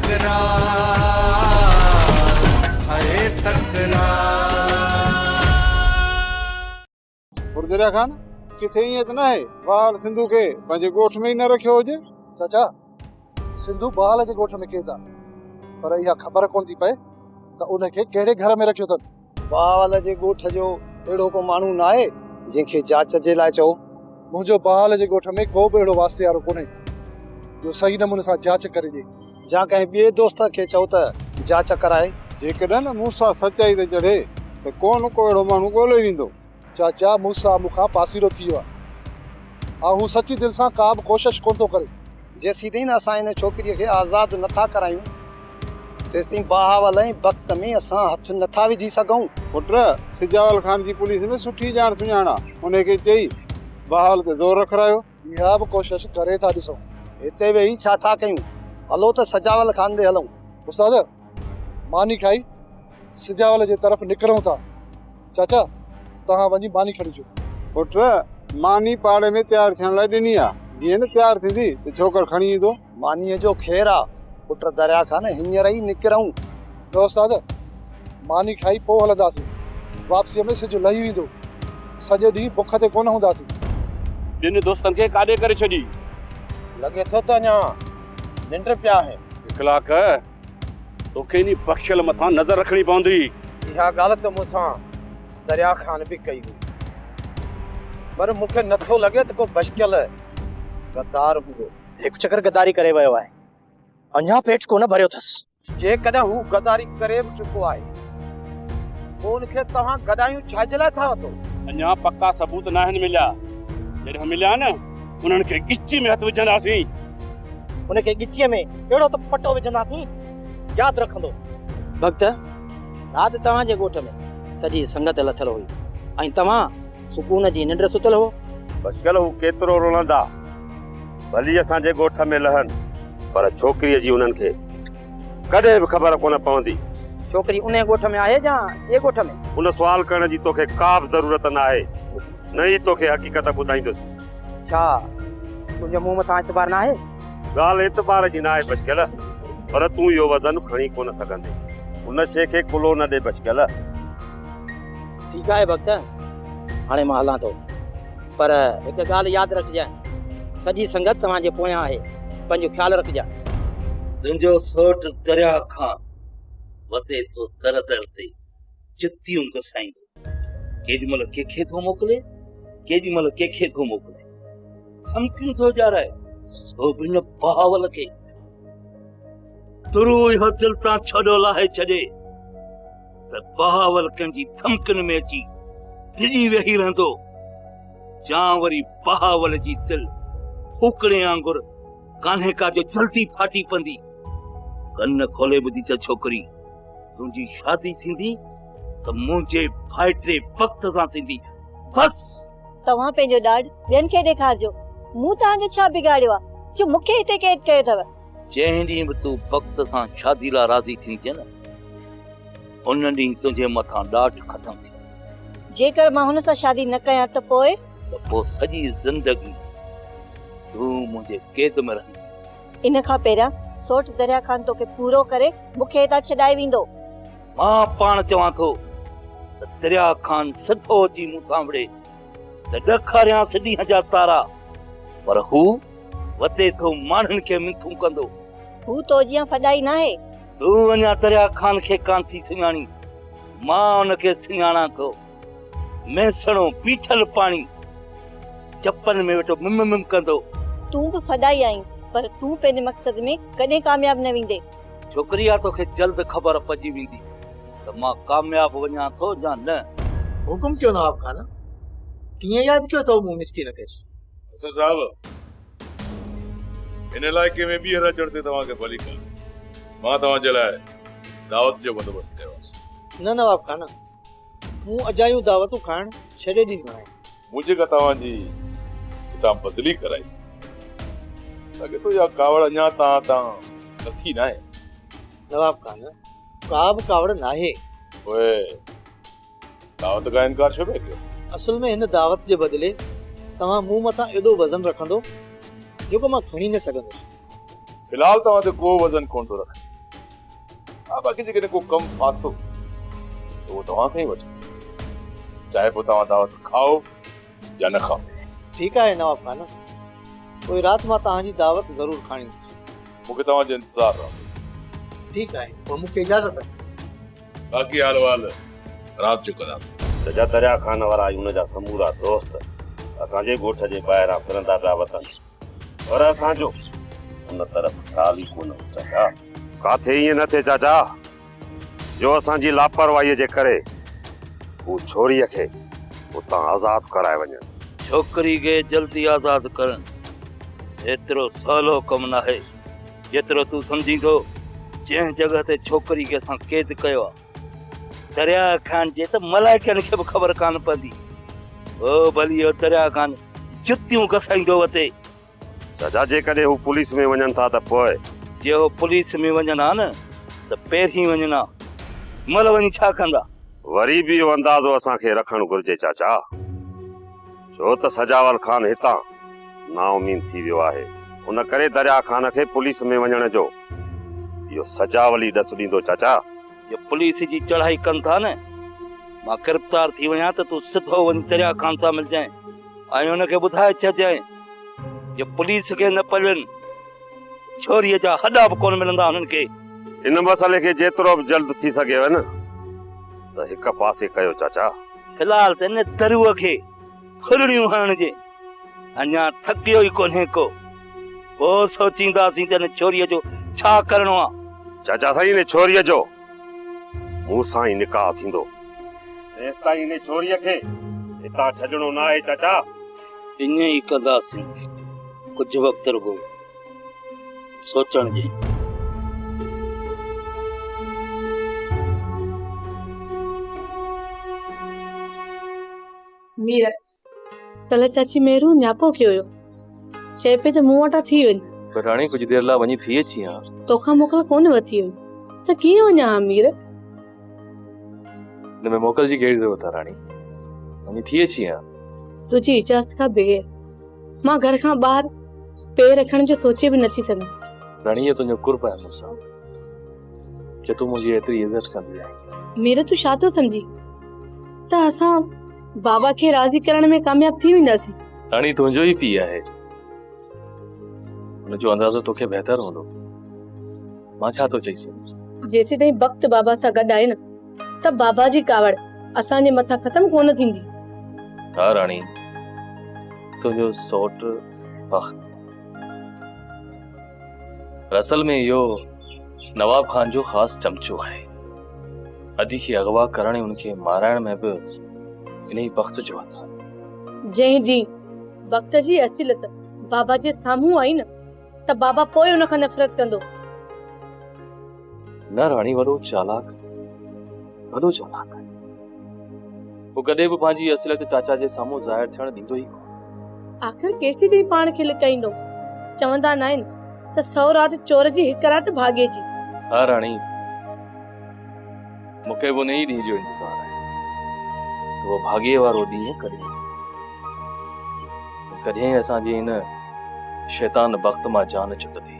تڪرار هاء تڪرار. پر دريا خان، ڪٿي ائين ته ناهي بهال سنڌو کي پنهنجي ڳوٺ ۾ ئي نه رکيو هجي؟ چاچا، سنڌو بهال جي ڳوٺ ۾ قيد آ، پر اها خبر ڪونه ٿي پئي ته ان کي ڪهڙي گهر ۾ رکيو اٿن. بهاول جي ڳوٺ جو اهڙو ڪو ماڻهو ناهي، جنهن کي جاچ جي لاء چئو. منهنجو بهال جي ڳوٺ ۾ ڪو به اهڙو واسطي وارو ڪونهي، جو صحيح نموني سان جاچ ڪري ڏئي. جا ڪنهن ٻئي دوست کي چئو ته جاچ ڪرائي. جيڪڏهن موسيٰ سچائي تي چڙهي ته ڪو نه ڪو اهڙو ماڻهو ڳولي ويندو. چاچا موسيٰ مون کان پاسيرو ٿي ويو آهي ۽ هو سچي دل سان ڪا به ڪوشش ڪونه ٿو ڪري. جيسيتائين اسان ان ڇوڪريء کي آزاد نه ٿا ڪرايون، تيستائين بهاول ۽ بخت ۾ اسان هٿ نه ٿا وجهي سگهون. پٽ، سجاول خان جي پوليس ۾ سٺي ڄاڻ سڃاڻ آ، انهي کي چئي بهاول تي زور رکرايو. اها به ڪوشش ڪري ٿا ڏسون. هتي ويهي ڇا ٿا ڪيون؟ هلو ته سجاول خان ڏي هلون. استاد، ماني کائي سجاول جي طرف نڪرون ٿا. چاچا، توهان وڃي ماني کڻي اچو. پٽ، ماني پاڙي ۾ تيار ٿيڻ لاء ڏني آ. جيئن نه تيار ٿيندي ته ڇوڪر کڻي ايندو. مانيء جو خير آ پٽ دريا خان، هينئر ئي نڪرون. نه استاد، ماني کائي پوء هلنداسين. واپسيء ۾ سج لهي ويندو. سڄي ڏينهن بک تي ڪونه هونداسين. ٻن دوستن کي ڪاڏي ڪري ڇڏي. لڳي ٿو ته اڃا ننڊ پيا آهن. اخلاق، توکي انهي بخشل مٿان نظر رکڻي پوندي. اها ڳالهه ته مون سان دريا خان به ڪئي هئي. پر مون کي نٿو لڳي ته ڪو بشڪيل غدار هوندو. هڪ چڪر غداري ڪري ويو آهي. اڃا پيٽ ڪونه ڀريو اٿس. جيڪڏهن هو غداري ڪري به چڪو آهي، پوء ان کي توهان گڏايون ڇا جي لاء ٿا وتو؟ اڃا پڪا ثبوت ناهن مليا. جڏهن مليا نه، انهن کي ڳچي ۾ هٿ وجهنداسين. ان کي ڳچيء ۾ اهڙو ته پٽو وجهنداسين، ياد رکندو. ڀڳت، رات توهان جي ڳوٺ ۾ سڄي سنگت لٿل هئي ۽ توهان سڪون جي ننڊ ستل هئو. بشڪل هو ڪيترو رلندا، ڀلي اسان جي ڳوٺ ۾ لهن. پر ڇوڪريء جي انهن کي ڪڏهن به خبر ڪونه پوندي. ڇوڪري انهيء ڳوٺ ۾ آهي يا ٻئي ڳوٺ ۾؟ ان سوال ڪرڻ جي توکي ڪا به ضرورت ناهي، نه ئي توکي حقيقت ٻڌائيندس. ڇا تنهنجو مون مٿان اعتبار ناهي؟ ڳالهه اعتبار جي ناهي بشڪل، پر تون اهو وزن کڻي ڪونه سگهندين. ان شيء کي ڪلهو نه ڏي بشڪل. ٺيڪ آهي ڀڳت، هاڻي مان هلان ٿو. پر هڪ ڳالهه ياد رکجانء، سڄي سنگت توهان جي پويان آهي، پنهنجو خيال رکجانء. تنهنجو سئوٽ درياهه کان وتي ٿو در در تي چتيون گسائيندو. ڪيڏي مهل ڪنهن کي ٿو موڪلي، ڪيڏي مهل ڪنهن کي ٿو موڪلي. ڌمڪيون ٿو ڏيارائي، سو به هن بهاول کي. ترو اهو دل تان ڇوڏو لاهي ڇڏي ته بهاول ڪنهن جي ڌمڪين ۾ اچي ڊڄي ويهي رهندو. جان وري بهاول جي دل ڦوڪڻي آنگر ڪانهي ڪا جو جلدي ڦاٽي پوندي. ڪن کولي ٻڌي ته ڇوڪري تنهنجي شادي ٿيندي ته منهنجي ڀائٽي بخت سان ٿيندي. بس! توهان پنهنجو ڏاڍ ٻين کي ڏيکارجو. مون توهان جو ڇا بگاڙيو آ جو مون کي هتي قيد ڪيو اٿو؟ جنهن ڏينهن به تون بخت سان شادي لاء راضي ٿيندينء نه، ان ڏينهن تنهنجي مٿان ڏاڍ ختم ٿي ويندو. جيڪر مان هن سان شادي نه ڪيان ته پوء؟ ته پوء سڄي زندگي تون منهنجي قيد ۾ رهندينء. ان کان پهريان سوٽ دريا خان توکي پورو ڪري مون کي هتان ڇڏائي ويندو. مان پاڻ چوان ٿو ته دريا خان سڌو اچي مون سان وڙهي ته ڏکاريانس ڏينهن جا تارا، پر هو وتي ٿو ماڻهن کي منٿون ڪندو. هو تو جيان ڦڏائي ناهي. تون اڃا دريا خان کي ڪانه ٿي سڃاڻين، مان ان کي سڃاڻان ٿو. ميسڻو بيٺل پاڻي چپن ۾ ويٺو مم مم ڪندو. تون به ڦڏائي آهين، پر تون پنهنجي مقصد ۾ ڪڏهن ڪامياب نه ويندين. ڇوڪري آ توکي جلد خبر پئجي ويندي ته مان ڪامياب وڃان ٿو يا نه. حڪم ڪيو نواب خان، ڪيئن ياد ڪيو اٿئو مون مسڪين کي. حسن صاحب، هن علائقي ۾ ٻيهر اچڻ تي توهان کي ڀليڪار. مان توهان جي لاء دعوت جو بندوبست ڪيو آهي. نه نواب خان، مون اجايون دعوتون کائڻ ڇڏي ڏنيون آهن. مون جيڪا توهان جي هتان بدلي ڪرائي، لڳي ٿو اها ڪاوڙ اڃا توهان تان لٿي ناهي. نواب خان، ڪا به ڪاوڙ ناهي. پوء دعوت کان انڪار ڇو پيا ڪيو؟ اصل ۾ هن دعوت جي بدلي توهان مون مٿان ايڏو وزن رکندو، جيڪو مان کڻي نه سگهندس. في الحال توهان تي ڪو وزن ڪونه ٿو رکجي. ها باقي جيڪڏهن ڪو ڪم ڦاٿو ته اهو توهان کان ئي وٺندس. چاهي پوء توهان دعوت کائو يا نه کائو. ٺيڪ آهي نواب خان، پوء رات مان توهان جي دعوت ضرور کاڻيندس. مون کي توهان جو انتظار رهندو. ٺيڪ آهي، پوء مون کي اجازت ڏيو. باقي حال احوال رات جو ڪنداسين. چچا دريا خان وارا ۽ ان جا سمورا دوست اسان جي ڳوٺ جي ٻاهران ڦرندا پيا وتن پر اسان جو ان طرف خيال ئي ڪونه هو چاچا. ڪاٿي ائين نه ٿئي چاچا جو اسان جي لاپرواهيء جي ڪري هو ڇوريء کي اتان آزاد ڪرائي وڃن. ڇوڪري کي جلدي آزاد ڪرڻ ايترو سولو ڪم ناهي جيترو تون سمجهين ٿو. جنهن جڳهه تي ڇوڪري کي اسان قيد ڪيو آهي، درياء خان جي ته ملائڪن کي به خبر ڪانه پوندي. او ڀلي اهو درياء خان جتيون گسائيندو وتي. چاچا جيڪڏهن هو پوليس ۾ وڃن ٿا ته پوء؟ جي هو پوليس ۾ وڃن ها نه ته پهرين وڃن ها، مئل وڃي ڇا ڪندا؟ وري به اهو اندازو اسان کي رکڻ گهرجي چاچا، ڇو ته سجاول خان هتان نااميد ٿي ويو آهي، ان ڪري دريا خان کي پوليس ۾ وڃڻ جو اهو سجاول ئي ڏس ڏيندو چاچا. جي پوليس جي چڙهائي ڪن ٿا نه، مان گرفتار ٿي وڃان ته تون سڌو وڃي دريا خان سان ملجانء ۽ هن کي ٻڌائي ڇڏجانء جي پوليس کي نه پلين ته ڇوريء جا هڏا به ڪونه ملندا هنن کي. ان مسئلي کي جيترو به جلد ٿي سگهيو نه ته هڪ پاسي ڪيو چاچا. في الحال ته ان دروء کي ڦرڙيون هڻڻ جي اڃا ٿڪيو ئي ڪونهي ڪو. پوء سوچينداسين ته ان ڇوريء جو ڇا ڪرڻو آ. چاچا سائين ان ڇوريء جو مون سان ئي نڪاح ٿيندو. تيستائين ان ڇوريء کي هتان ڇڏڻو ناهي چاچا. ائين ئي ڪنداسين. ڪجهه وقت رڳو سوچڻ ڏي. مير، ڪلهه چاچي مهرو نياپو ڪيو هيو. چئي پئي ته مون وٽان ٿي وڃ. پر راڻي ڪجهه دير لاء وڃي ٿي اچين ها. توکان موڪل ڪونه ورتي هئي ته ڪيئن وڃان ها مير؟ ان ۾ موڪل جي ڪهڙي ضرورت آهي راڻي. وڃي ٿي اچين ها. تنهنجي اجازت کان بغير مان گهر کان ٻاهر پير رکڻ جو سوچي به نٿي سگهان. راڻي اهو تنهنجو قرب آهي مون سان جو تون منهنجي ايتري عزت ڪندي آهين. مير تون ڇا ٿو سمجهين ته اسان بابا کي راضي ڪرڻ ۾ ڪامياب ٿي وينداسين. راڻي تنهنجو ئي پيء آهي. ان جو اندازو توکي بهتر هوندو. مان ڇا ٿو چئي سگهان. جيسيتائين بخت بابا سان گڏ آهي نه ته بابا جي ڪاوڙ اسان جي مٿان ختم ڪونه ٿيندي. ها راڻي تنهنجو سئوٽ بخت. پر اصل ۾ اهو نواب خان جو خاص چمچو آهي. ادي کي اغوا ڪرڻ ۽ ان کي مارائڻ ۾ به انهي بخت جو هٿ آهي. جنهن ڏينهن بخت جي اصليت بابا جي سامهون آئي نه ته بابا پوء ان کان نفرت ڪندو. نه راڻي وڏو چالاڪ وڏو چالاڪ آهي. هو ڪڏهن به پنهنجي اصليت چاچا جي سامهون ظاهر ٿيڻ ڏيندو ئي ڪونه. آخر ڪيسيتائين پاڻ کي لڪائيندو؟ چوندا ناهن ته سئو رات چور جي هڪ رات ڀاڳي جي. ها راڻي مون کي به انهيء ڏينهن جو انتظار آهي ته اهو ڀاڳيي وارو ڏينهن ڪڏهن ايندو ۽ ڪڏهن اسان جي هن شيطان بخت مان جان ڇٽندي.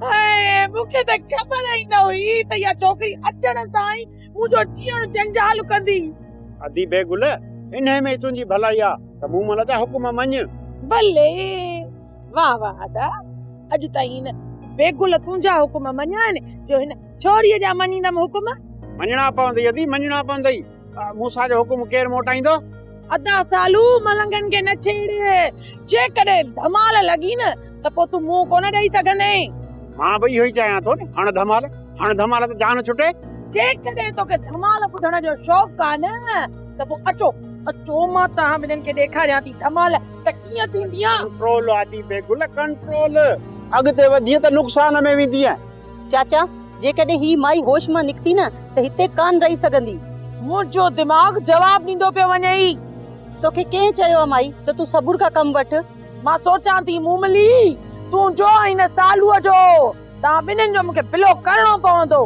هاء مون کي ته خبر ئي نه هئي ته اها ڇوڪري اچڻ سان ئي منهنجو جيئڻ جنجال ڪندي. ادي بيگل، انهيء ۾ ئي تنهنجي ڀلائي آ ته مومل جا حڪم مڃ. ڀلي، واهه واهه ادا، اڄ تائين هن بيگل تنهنجا حڪم مڃيا آهن جو هن ڇوريء جا مڃيندم حڪم. مڃڻا پوندئي ادي، مڃڻا پوندئي. موسيٰ جو حڪم ڪير موٽائيندو؟ ادا سالو، ملنگن کي نه ڇيڙ، جيڪڏهن ڌمال لڳي نه ته پوء تون منهن ڪونه ڏئي سگهندين. مان به اهو ئي چاهيان ٿو نه، هڻ ڌمال، هڻ ڌمال ته جان ڇٽي. جيڪڏهن توکي ڌمال ٻڌڻ جو شوق آ نه ته پوء اچو، اچو مان توهان ٻنهين کي ڏيکاريان ٿي ڌمال ته ڪيئن ٿيندي آ. ڪنٽرول آدي بيگل، ڪنٽرول. اڳتي وڌينء ته نقصان ۾ ويندينء. چاچا، جيڪڏهن هي مائي هوش مان نڪتي نه ته هتي ڪانه رهي سگهندي. منهنجو دماغ جواب ڏيندو پيو وڃي. توکي ڪنهن چيو آ مائي ته تون صبر کان ڪم وٺ. مان سوچان ٿي موملي، تنهنجو ۽ هن سالوء جو، توهان ٻنهين جو مون کي بلو ڪرڻو پوندو.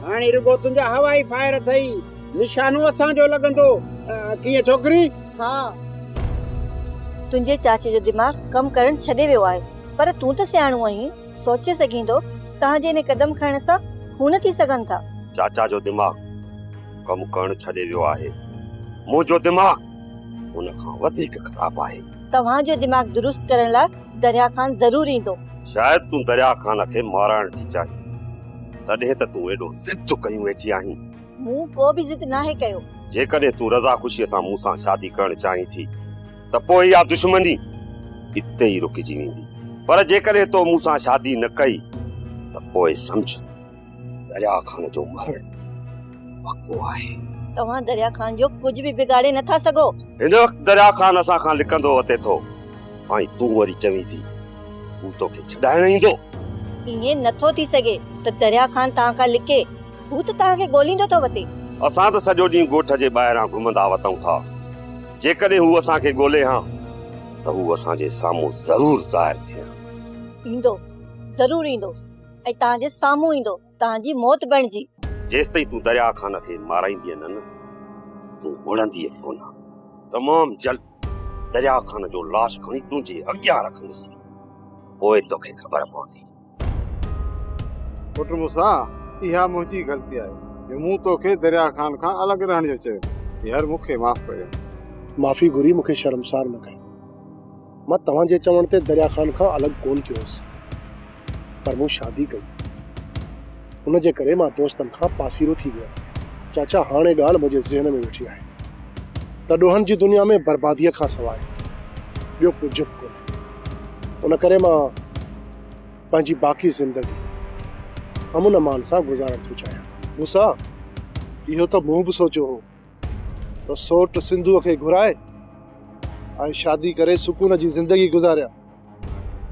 هاڻي رڳو تنهنجا هوائي فائر اٿئي، نشانو اسان جو لڳندو. ڪيئن ڇوڪري؟ ها. تنهنجي چاچي جو دماغ ڪم ڪرڻ ڇڏي ويو آهي. پر تون ته سياڻو آهين، سوچي سگهين ٿو، توهان جي ان قدم کڻڻ سان خون ٿي سگهن ٿا. چاچا جو دماغ ڪم ڪرڻ ڇڏي ويو آهي. منهنجو دماغ ان کان وڌيڪ خراب آهي. توهان جو دماغ درست ڪرڻ لاء دريا خان ضرور ايندو. شايد تون دريا خان کي مارائڻ ٿي چاهين، تڏهن ته تون ايڏو ضد ڪيون ويٺي آهين. مون ڪو به ضد ناهي ڪيو. جيڪڏهن تون رضا خوشيء سان مون سان شادي ڪرڻ چاهين ٿي ته پوء اها دشمني اتي ئي رڪجي ويندي. پر جيڪڏهن تو مون سان شادي نه ڪئي ته پوء سمجهه دريا خان جو مرڻ پڪو آهي. توهان دريا خان جو ڪجهه به بگاڙي نه ٿا سگهو. هن وقت دريا خان اسان کان لڪندو وتي ٿو ۽ تون وري چوين ٿي ته هو توکي ڇڏائڻ ايندو. ائين نه ٿو ٿي سگهي ته دريا خان توهان کان لڪي. هو ته توهان کي ڳوليندو ٿو وتي. اسان ته سڄو ڏينهن ڳوٺ جي ٻاهران گهمندا وتون ٿا. جيڪڏهن هو اسان کي ڳولي ها ته هو اسان جي سامهون ضرور ظاهر ٿئي ها. ايندو، ضرور ايندو ۽ توهان جي سامهون ايندو، توهان جي موت بڻجي. جيستائين تون دريا خان کي مارائيندينء نه نه، تون اڙندينء ڪونه. تمام جلد دريا خان جو لاش کڻي تنهنجي اڳيان رکندس، پوء توکي خبر پوندي. پٽ موسيٰ، اها منهنجي غلطي آهي جو مون توکي دريا خان کان الڳ رهڻ جو چيو. يار مون کي معاف ڪجانء. معافي گهري مون کي شرمسار نه ڪر. مان توهان جي چوڻ تي دريا خان کان الڳ ڪونه ٿيو هوس. پر مون شادي ڪئي. ان جي ڪري مان دوستن کان پاسيرو ٿي ويو آهيان. چاچا هاڻي ڳالهه منهنجي ذهن ۾ ويٺي آهي ته ڏوهن جي دنيا ۾ برباديء کان سواء ٻيو ڪجهه به ڪونهي. ان ڪري مان پنهنجي باقي زندگي امن امان سان گذارڻ ٿو چاهيان. موسيٰ، اهو ته مون به سوچيو هو ته سوٽ سنڌوء کي گهرائي ۽ شادي ڪري سڪون جي زندگي گذاريان،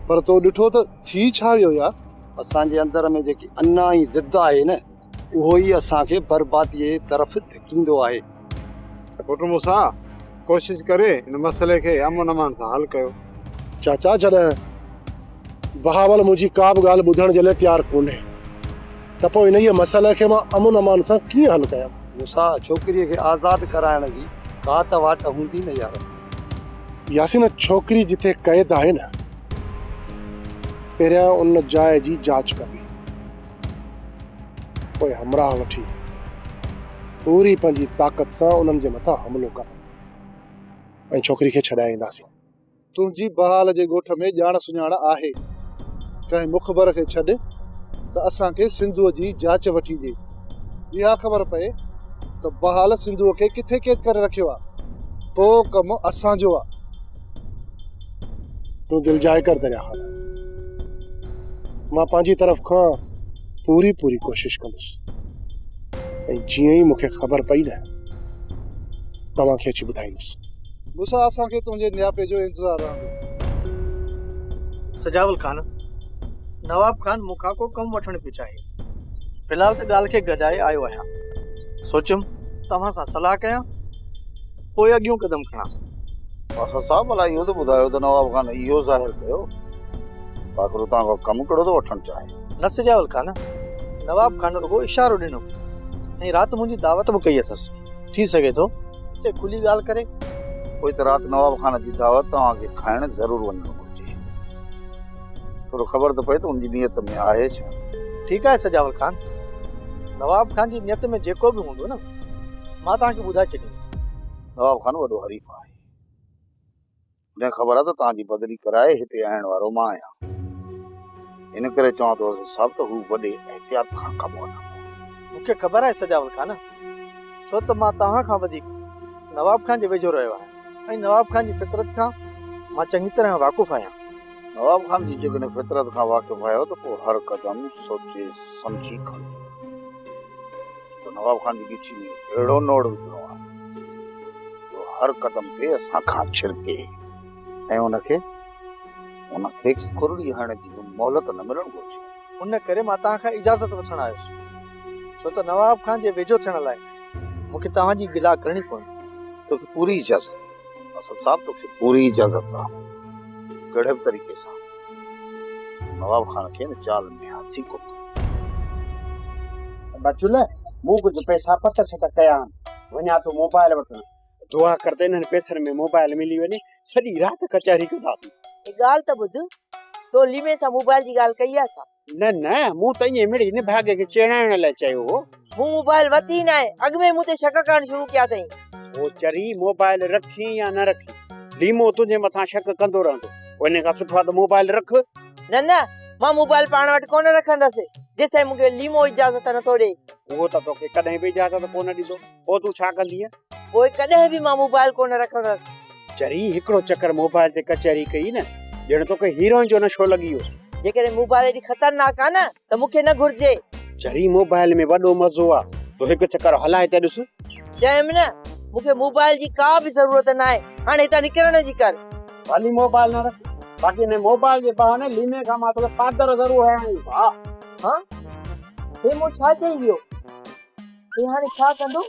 پر تو ڏٺو ته ٿي ڇا ويو يار؟ اسان جي اندر ۾ جيڪي انا ۽ ضد آهي نه، اهو ئي اسان کي برباديء جي طرف ڌڪيندو آهي. پٽ موسيٰ، ڪوشش ڪري ان مسئلي کي امن امان سان حل ڪيو. چاچا، جڏهن بهاول منهنجي ڪا به ڳالهه ٻڌڻ جي لاء تيار ڪونهي ته پوء انهيء مسئلي کي مان امن امان سان ڪيئن حل ڪيان؟ موسيٰ، ڇوڪريء کي آزاد ڪرائڻ جي ڪا ته واٽ هوندي نه يار. ياسين، ڇوڪري جتي قيد آهي نه، پهريان ان جاء جي جاچ ڪبي. پوء همراهه وٺي پوري پنهنجي طاقت سان انهن جي مٿان حملو ڪبو ۽ ڇوڪري کي ڇڏائي اينداسين. تنهنجي بحال جي ڳوٺ ۾ ڄاڻ سڃاڻ آهي، ڪنهن مخبر کي ڇڏ ته اسان کي سنڌوء جي جاچ وٺي ڏي. اها خبر پئي ته بحال سنڌوء کي ڪٿي قيد ڪري رکيو آ، پوء ڪم اسان جو آ. تون دلجاء ڪر دريا خان، مان پنهنجي طرف کان پوري پوري ڪوشش ڪندس ۽ جيئن ئي مون کي خبر پئي نه توهان کي اچي ٻڌائيندس. موسيٰ اسان کي تنهنجي نياپي جو انتظار رهندو. سجاول خان، نواب خان مون کان ڪو ڪم وٺڻ پيو چاهي. في الحال ته ڳالهه کي گڏائي آيو آهيان. سوچيم توهان سان صلاح ڪيان، پوء اڳيون قدم کڻان. ماسٽر صاحب ڀلا اهو ته ٻڌايو ته نواب خان اهو ظاهر ڪيو ته آخر اتان کان ڪم ڪهڙو ٿو وٺڻ چاهي؟ نه سجاول خان، نواب خان رڳو اشارو ڏنو ۽ رات منهنجي دعوت به ڪئي اٿس. ٿي سگهي ٿو اتي کلي ڳالهه ڪري. پوء ته رات نواب خان جي دعوت توهان کي کائڻ ضرور وڃڻ گهرجي. ٿورو خبر ته پئي ته ان جي نيت ۾ آهي ڇا؟ ٺيڪ آهي سجاول خان، نواب خان جي نيت ۾ جيڪو به هوندو نه، مان توهان کي ٻڌائي ڇڏيندس. نواب خان وڏو حريف آهي. هن کي خبر آهي ته توهان جي بدلي ڪرائي هتي آڻڻ وارو مان آهيان. ان ڪري چوان ٿو اسد صاحب ته هو وڏي احتياط کان ڪم وٺندو. مون کي خبر آهي سجاول خان، ڇو ته مان توهان کان وڌيڪ نواب خان جي ويجهو رهيو آهيان ۽ نواب خان جي فطرت کان مان چڱي طرح واقف آهيان. نواب خان جي جيڪڏهن فطرت کان واقف آهيو ته پوء هر قدم سوچي سمجهي کڻجو. ڇو ته نواب خان جي ڳچي ۾ اهڙو نوڙ وڌڻو آهي جو هر قدم تي اسان کان ڇرڪي ۽ ان کي ان کي ڪرڙي هڻڻ جي به مهلت نه ملڻ گهرجي. ان ڪري مان توهان کان اجازت وٺڻ آيس، ڇو ته نواب خان جي ويجهو ٿيڻ لاء مون کي توهان جي گلا ڪرڻي پوندي. توکي پوري اجازت اسد صاحب، توکي پوري اجازت آ، ڪهڙي به طريقي سان نواب خان کي ان چال ۾ هٿيڪو ڪر. بچل، مون ڪجهه پئسا پت ڇٽ ڪيا آهن، وڃان ٿو موبائل وٺڻ. دعا ڪر ته انهن پئسن ۾ موبائل ملي وڃي، سڄي رات ڪچهري ڪنداسين. هڪ ڳالهه ته ٻڌ، تو ليمي سان موبائل جي ڳالهه ڪئي آ ڇا؟ نه نه، مون ته ائين مڙئي نڀاڳي کي چيڙائڻ لاء چيو هو. مون موبائل ورتي ئي ناهي، اڳ ۾ ئي مون تي شڪ ڪرڻ شروع ڪيا اٿئي. او چري، موبائل رکين يا نه رکين، ليمو تنهنجي مٿان شڪ ڪندو رهندو. ان کان سٺو آ ته موبائل رک. نه نه، مان موبائل پاڻ وٽ ڪونه رکندس، جيستائين مون کي ليمو اجازت نٿو ڏئي. اهو ته توکي ڪڏهن به اجازت ڪونه ڏيندو. پوء تون ڇا ڪندينء؟ پوء ڪڏهن به مان موبائل ڪونه رکندس. چري، هڪڙو چڪر موبائل تي ڪچهري ڪئي نه، ڄڻ توکي هيروئن جو نشو لڳي ويو. جيڪڏهن موبائل ايڏي خطرناڪ آ نه ته مون کي نه گهرجي. چري، موبائل ۾ وڏو مزو آ، تون هڪ چڪر هلائي ته ڏس. چيم نه، مون کي موبائل جي ڪا به ضرورت ناهي، هاڻي هتان نڪرڻ جي ڪر. ڀلي موبائل نه رک، باقي انهي موبائل جي بهاني ليمي کان مان توکي پادر ضرور هڻائيندس. ها. ها؟ هي مون ڇا چئي ويو؟ هي هاڻي ڇا ڪندو؟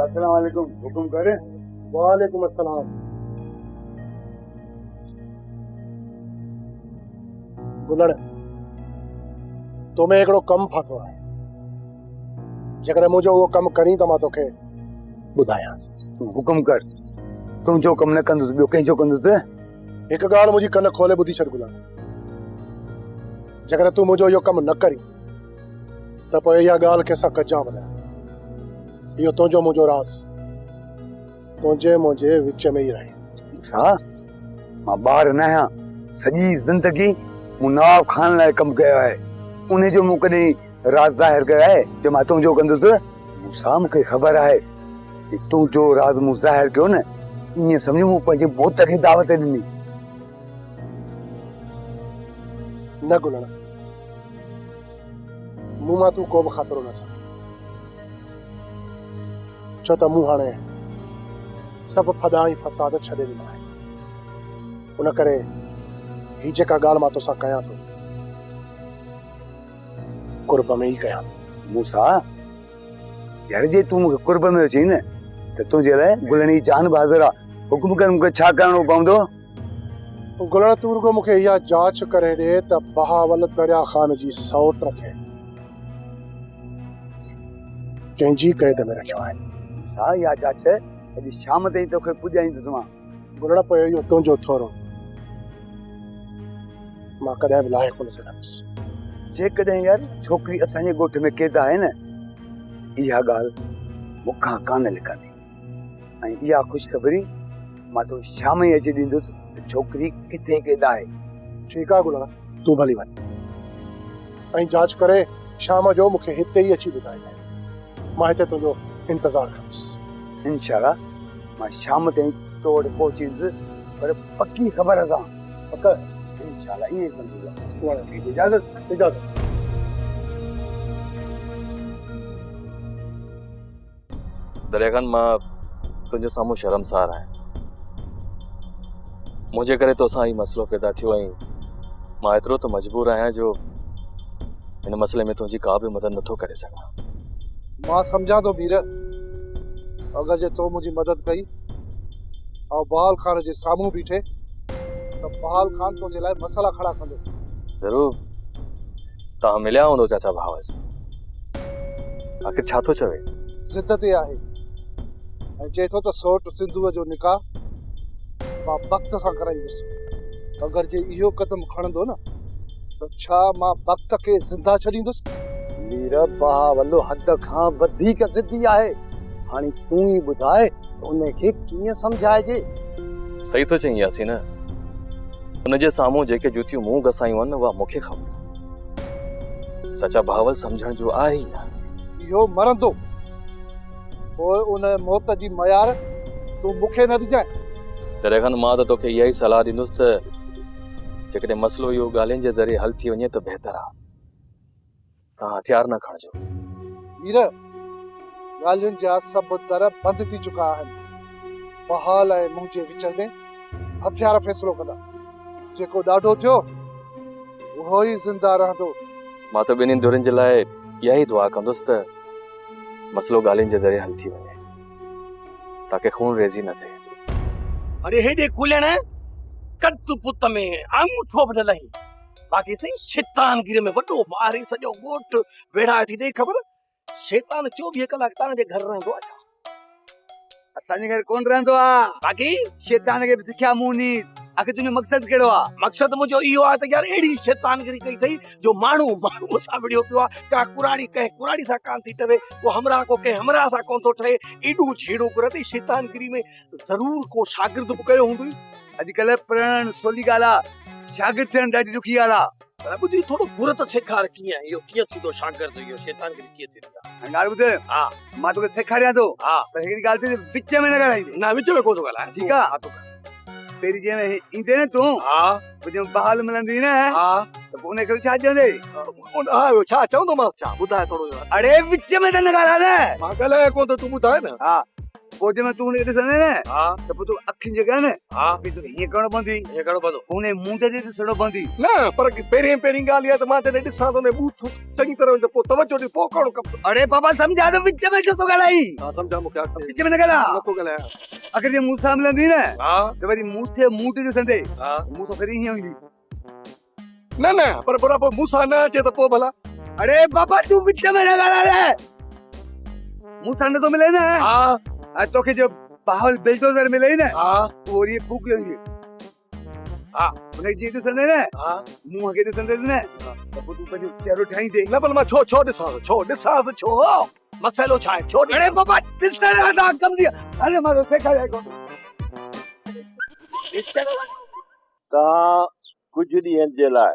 السلام عليڪم حڪم ڪر. وعليڪم السلام. گلڻ تو ۾ هڪڙو ڪم ڦاٿو آهي جيڪڏهن منهنجو اهو ڪم ڪرين ته مان توکي ٻڌايان. تون حڪم ڪر تنهنجو ڪم نه ڪندس ٻيو ڪنهن جو ڪندس. هڪ ڳالهه منهنجي ڪن کولي ٻڌي ڇڏ گلڻ جيڪڏهن تون منهنجو اهو ڪم نه ڪرين ته پوء اها ڳالهه ڪنهن سان ڪجان به نه. اهو تنهنجو منهنجو راز تنهنجي منهنجي وچ ۾ ئي رهي. موسيٰ، مان ٻار نه آهيان. سڄي زندگي مون نواب خان لاء ڪم ڪيو آهي. انهي جو مون ڪڏهن راز ظاهر ڪيو آهي جو مان تنهنجو ڪندس؟ موسيٰ، مون کي خبر آهي ته تنهنجو راز مون ظاهر ڪيو نه، ائين سمجهه مون پنهنجي موت کي دعوت ڏني. نه گلڻ، مون مان تون ڪو به خطرو نه سمجهه، ڇو ته مون هاڻي سڀ ڦڏا ۽ فساد ڇڏي ڏنا آهن. ان ڪري هي جيڪا ڳالهه مان توسان ڪيان ٿو، قرب ۾ ئي ڪيان ٿو. موسيٰ، يار جي تون مون کي قرب ۾ چئين نه ته تنهنجي لاء گلڻ جي جان به حاضر آ. حڪم ڪر مون کي ڇا ڪرڻو پوندو؟ گلڻ تون رڳو مون کي اها جاچ ڪري ڏي ته بهاول دريا خان جي سئوٽ کي ڪنهن جي قيد ۾ رکيو آهي. ڇا اها جاچ اڄ شام تائين توکي پڄائيندس مان. گلڻ پوء اهو تنهنجو ٿورو مان ڪڏهن به لاهي ڪونه سگهندس. جيڪڏهن يار ڇوڪري اسان جي ڳوٺ ۾ قيد آهي نه اها ڳالهه مون کان ڪانه لڪندي. ۽ اها خوشخبري مان توکي شام ئي اچي ڏيندس ته ڇوڪري ڪٿي قيد آهي. ٺيڪ آ گلڻ، تون ڀلي وڃ ۽ جاچ ڪري شام جو مون کي هتي ئي اچي ٻڌائجانء. مان هتي تنهنجو انتظار ڪندس. انشاء الله مان شام تائين تو وٽ پهچي ويندس پر پڪي خبر سان. پڪ؟ انشاء الله ائين ئي سمجهه. اجازت. اجازت. دريا خان مان تنهنجي سامهون شرمسار آهيان. منهنجي ڪري توسان هي مسئلو پيدا ٿيو ۽ مان ايترو ته مجبور آهيان جو هن مسئلي ۾ تنهنجي ڪا به مدد نٿو ڪري سگهان. مان سمجهان ٿو مير، اگر جي تو منهنجي مدد ڪئي ۽ بهال خان جي سامهون بيٺي ته بهال خان تنهنجي لاء مسئلا کڙا ڪندو. ضرور توهان مليا هوندو چاچا بهاول سان. آخر ڇا ٿو چوي؟ ضد تي آهي ۽ چئي ٿو ته سئوٽ سنڌوء جو نڪاح مان بخت سان ڪرائيندس. اگر جي اهو قدم کڻندو نه ته ڇا مان بخت کي زنده ڇڏيندس؟ مير بهاول حد کان وڌيڪ ضدي آهي. هاڻي تون ئي ٻڌاء ته ان کي ڪيئن سمجهائجي؟ صحيح ٿو چئين ياسين. ان جي سامهون جيڪي جوتيون مون گسايون آهن اها مون کي خبر. چاچا بهاول سمجهڻ جو آهي ئي نه. اهو مرندو، پوء ان موت جي ميار تون مون کي نه ڏجانء. تڏهن کان مان ته توکي اها ئي صلاح ڏيندس ته جيڪڏهن مسئلو اهو ڳالهين جي ذريعي حل ٿي وڃي ته بهتر آهي. توهان هٿيار نه کڻجو. مير، ڳالهين جا سڀ در بند ٿي چڪا آهن. بهال ۽ منهنجي وچ ۾ هٿيار فيصلو ڪندا. جيڪو ڏاڍو ٿيو، اهو ئي زنده رهندو. مان ته ٻنهي ڌرين جي لاء اها ئي دعا ڪندس ته مسئلو ڳالهين جي ذريعي حل ٿي وڃي، تاڪه خون ريزي نه ٿئي. اڙي هيڏي کلڻ قد پت ۾ آڱوٺو به نه لهين. باقي سائين شيطان گيري ۾ وڏو ماهر آهين، سڄو ڳوٺ ويڙهائي ٿي ڏي خبر. شيطان 24 ڪلاڪ توهان جي گهر رهندو آهي ڇا؟ اسان جي گهر ڪونه رهندو آ. باقي شيطان کي به سکيا مون ڏني. آخر تنهنجو مقصد ڪهڙو آ؟ مقصد منهنجو اهو آ ته يار اهڙي شيطانگري ڪئي اٿئي جو ماڻهو ماڻهوء سان وڙهيو پيو آ، ڪا ڪراڙي ڪنهن ڪراڙي سان ڪانه ٿي ٺهي، ڪو همراهه ڪو ڪنهن همراهه سان ڪونه ٿو ٺهي، ايڏو جهيڙو ڪري اٿئي، شيطانگري ۾ ضرور ڪو شاگرد به ڪيو هوندوئي. اڄڪلهه پڙهڻ سولي ڳالهه آ، شاگرد ٿيڻ ڏاڍي ڏکي ڳالهه آ. پر ٻڌي ٿورو گر ته سيکار ڪيئن اهو ڪيئن ٿيندو شاگرد اهو شيطانگري ڪيئن ٿيندي آ. هاڻي ڳالهه ٻڌ، ها. مان توکي سيکاريان ٿو، ها. پر هڪڙي ڳالهه ٿي وچ ۾ نه ڳالهائيندين. نه وچ ۾ ڪونه ٿو ڳالهايان. ٺيڪ آ. ها تون ڳالهاء. پهرين جنهن ۾ ايندين نه تون، ها. پوء جنهن بحال ملندي نه، ها. ته پوء ان کي ڇا چوندين؟ ها اهو ڇا چوندومانس ڇا ٻڌاء ٿورو. اڙي وچ ۾ ته نه ڳالهاء نه. مان ڳالهايان ڪونه ٿو تون ٻڌاء نه. ها پوء جنهن مهل تون ان کي ڏسندين نه، ها. ته پوء توکي اکين جيڪا آهن نه، ها. پوء توکي هيئن ڪرڻو پوندي. هيئن ڪرڻو پوندو. پوء ان جي منهن ڏي ڏسڻو پوندي. نه پر پهرين پهرين ڳالهه اها ته مان جڏهن ڏسان ته ان جي ٻوٿ چڱي طرح ته پوء توجه ڏئي پوء ڪرڻو ڪم. اڙي بابا سمجهان ٿو وچ ۾ ڇو ٿو ڳالهائين. ها سمجهان مون کي اڳتي. وچ ۾ نه ڳالهاء. نه ٿو ڳالهايان. اگر جي مون سان ملندي نه ها. ته وري مون سي منهن تي ڏسندي ها. مون سان وري ائين هوندي. نه نه پر برا پوء مون سان نه اچي ته پوء ڀلا. اڙي بابا تون وچ ۾ نه ڳالهاء نه. مون سان نه ٿو ملي نه. ها. ۽ توکي جو بهاول بلڊوزر ملئي نه. ها. اهو وري ڦوڪ ويندي. ها. ان کي جيئن ڏسندي نه. ها. منهن کي ڏسنديس نه ته پوء تون پنهنجو چهرو ٺاهيندي. نه ڀلا مان ڇو ڇو ڏسانس ڇو ڏسانس ڇو مسئلو ڇا آهي ڇو ڏسانس. اڙي بابا ڏسڻ وارا ڪم ٿي هل مان توکي سيکاريان ڪونه. ڏسڻ وارا. توهان ڪجهه ڏينهن جي لاء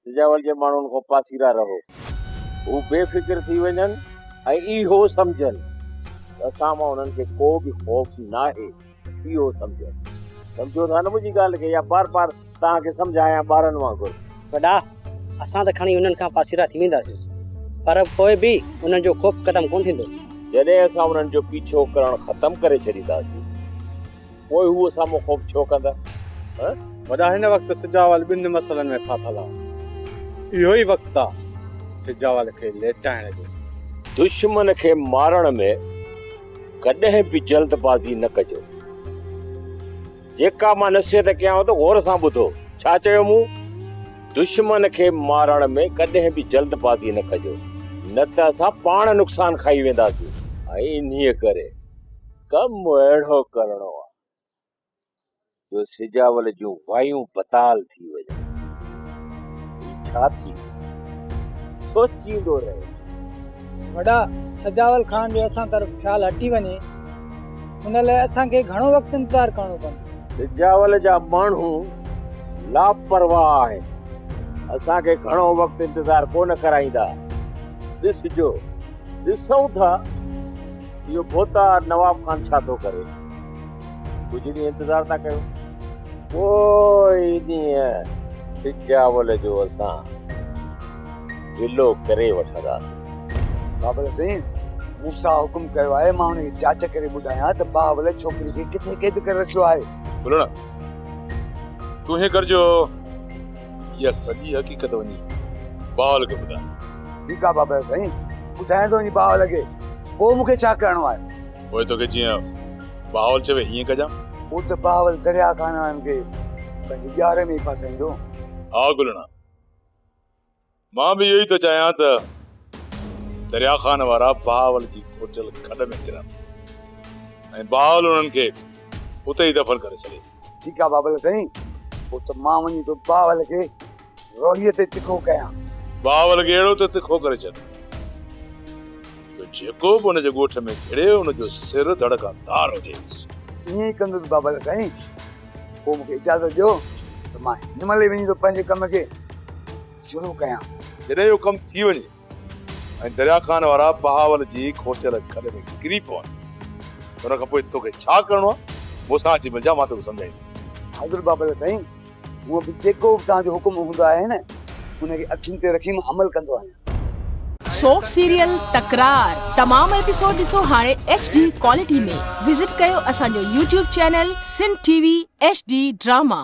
سجاول جي ماڻهن کان پاسيرا رهو. هو بي فڪر ٿي وڃن ۽ اهو سمجهن ته اسان مان انهن کي ڪو به خوف ناهي. اهو سمجهن. سمجهو ٿا نه منهنجي ڳالهه کي يا بار بار توهان کي سمجهايان ٻارن وانگر. وڏا، اسان ته کڻي انهن کان پاسيرا ٿي وينداسين، پر پوء به انهن جو خوف ختم ڪونه ٿيندو. جڏهن اسان انهن جو پيڇو ڪرڻ ختم ڪري ڇڏينداسين. پوء هو اسان مان خوف ڇو ڪندا؟ هه؟ وڏا هن وقت سجاول ٻن مسئلن ۾ ڦاٿل آ. اهو ئي وقت آ سجاول کي ليٽائڻ جو. دشمن کي مارڻ ۾ ڪڏهن به جلد بازي نه ڪجو. جيڪا مان نصيحت ڪيانو ته غور سان ٻڌو. ڇا چيو مون؟ دشمن کي مارڻ ۾ ڪڏهن به جلد بازي نه ڪجو، نه ته اسان پاڻ نقصان کائي وينداسين. ۽ انهيء ڪري ڪم اهڙو ڪرڻو آ جو سجاول جون وايون بتال ٿي وڃن. هي ڇا ٿي ويو؟ سوچيندو رهيس. وڏا، سجاول خان جو اسان طرف خيال هٽي وڃي، ان لاء اسان کي گهڻو وقت انتظار ڪرڻو پوندو. سجاول جا ماڻهو لاپرواهه آهن. اسان کي گهڻو وقت انتظار ڪونه ڪرائيندا. ڏسجو، ڏسون ٿا. اهو ڀوتار نواب خان ڇا ٿو ڪري؟ ڪجهه ڏينهن انتظار ٿا ڪيون، پوء ئي ڏينهن سجاول جو اسان گلو ڪري وٺنداسين. بابل سائين، موسيٰ حڪم ڪيو آهي، مان هن کي جاچ ڪري ٻڌايان ته بهاول ڇوڪري کي ڪٿي قيد ڪري رکيو آهي. گلڻ، تون هيئن ڪر جو اها سڄي حقيقت وڃي بهاول کي ٻڌاء. ٺيڪ آهي بابل سائين، ٻڌايان ٿو وڃي بهاول کي. پوء مون کي ڇا ڪرڻو آهي؟ پوء توکي جيئن بهاول چوي ائين ڪجان. پوء ته بهاول درياء خان وارن کي پنهنجي ڄار ۾ ئي ڦاسائيندو. ها گلڻا، مان به اهو ئي ٿو چاهيان ته درياء خان وارا بهاول جي کوٽيل کڏ ۾ ڪرن ۽ بهاول انهن کي اتي ئي دفن ڪري ڇڏي. ٺيڪ آ بابل سائين، پوء ته مان وڃي ٿو بهاول کي روهيء تي تکو ڪيان. بهاول کي اهڙو ته تکو ڪري ڇڏ جو جيڪو به ان جي ڳوٺ ۾ گهڙي ان جو سر ڌڙ کان ڌار هجي. ائين ئي ڪندس بابل سائين، پوء مون کي اجازت ڏيو ته مان هن مهل ئي وڃي ٿو پنهنجي ڪم کي شروع ڪيان. جڏهن اهو ڪم ٿي وڃي ۽ دريا خان وارا بهاول جي کوٽيل کڏ ۾ ڪري پون ته ان کان پوء توکي ڇا ڪرڻو آهي مون سان اچي ملجان مان توکي سمجهائيندس. حاضر بابل سائين، هونء به جيڪو به توهان جو حڪم هوندو آهي نه ان کي اکين تي رکي مان عمل ڪندو آهيان. سوپ سيريل تڪرار تمام ايپيسوڊ ڏسو هاڻي ايڇ ڊي ڪوالٽي ۾ وزٽ ڪيو اسان جو YouTube channel Sindh T V H D drama.